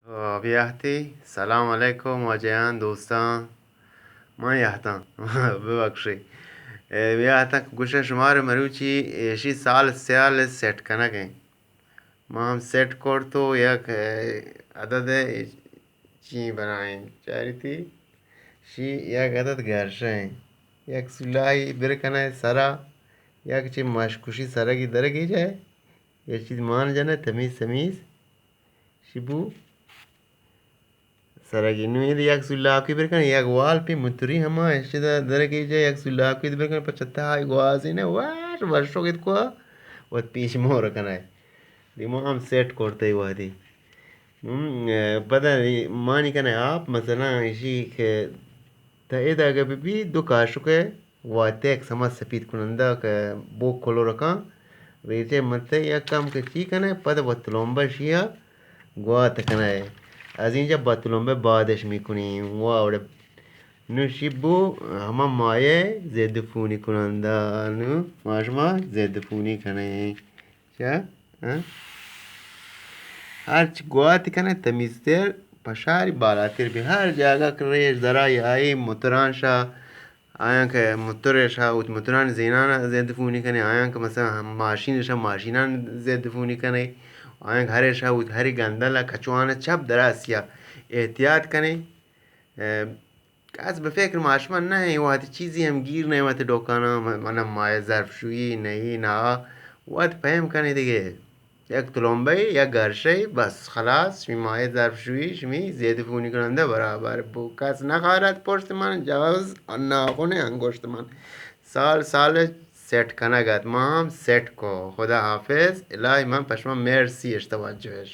آ، بیاہتی، سلام علیکم واجہاں، دوستاں، من یاہتاں، ببخشے۔ اے، بیاہتاں کہ گوشاں شمار مروچی ایشی سال سیال سیٹ کنگ ایں۔ ما ہم سیٹ کرت و یک، اے، عدد چی بنائیں چاریتی، شی یک عدد گرشیں، یک سلاہی برکنئے سرا، یک چی مشکشی سرگی درگی جائے، یک چیز مان جنئے تمیز تمیز۔ شبو سرگی نو اید یک سولاکی برکن، یک وال پی متری ہما اشی دا درگی جا یک سولاکی برکن، پچ تہا گوازی نے واش ورشو گت کو وت پیش مور کنائے۔ دیما ہم سیٹ کرتے وادی۔ ہم، پدا مانی کنے آپ مثلاً اشی کہ تا ادا اگہ بہ بی دو کاشکے واتیک سما سپید کنندہ کہ بوک کلورکاں ریچے متے یک کم کہ چی کنے پد وت تلومبہ شیا گوات کنے۔ از اینجا با تلومبہ بادش میکنی وا اوڑے۔ نو شیبو ہما مایہ ضد پونی کنندہ نو ما شما ضد پونی کنے۔ چا؟ ہاں؟ ہرچ گوات کنے تمیزتر پشاری بالاتر بی۔ ہر جاگہ کہ ریش درا یائی متران شا، آیاں کہ متر شا اوت متران زینان ضد پونی کنے، آیاں کہ مثلاً ہم ماشین شا ماشینان ضد پونی کنے، آیاں کہ ہر شا اوت ہری گندل کچوان چپ دراسیا احتیاط کنے۔ اے، کس بہ فکر ما شما نہ ایں، وہدے چیزی ہم گیر نہ ایں، وہدے ڈوکانا من، من مایہ ظرف شوئی نہیں نا، وہدے پیم کنے دیگہ۔ یک تلمبے، یک گرشے، بس خلاص، شمی مایہ ظرف شوئی، شمی ضد پونی کنندہ برابر بو۔ کس نہ خارت پشت من، جواز ناخن انگشت من۔ سال سال سیٹ کنگ ات، ما ہم سیٹ کو۔ خدا حافظ، الہی من پہ شما مرسی اش توجہ اش۔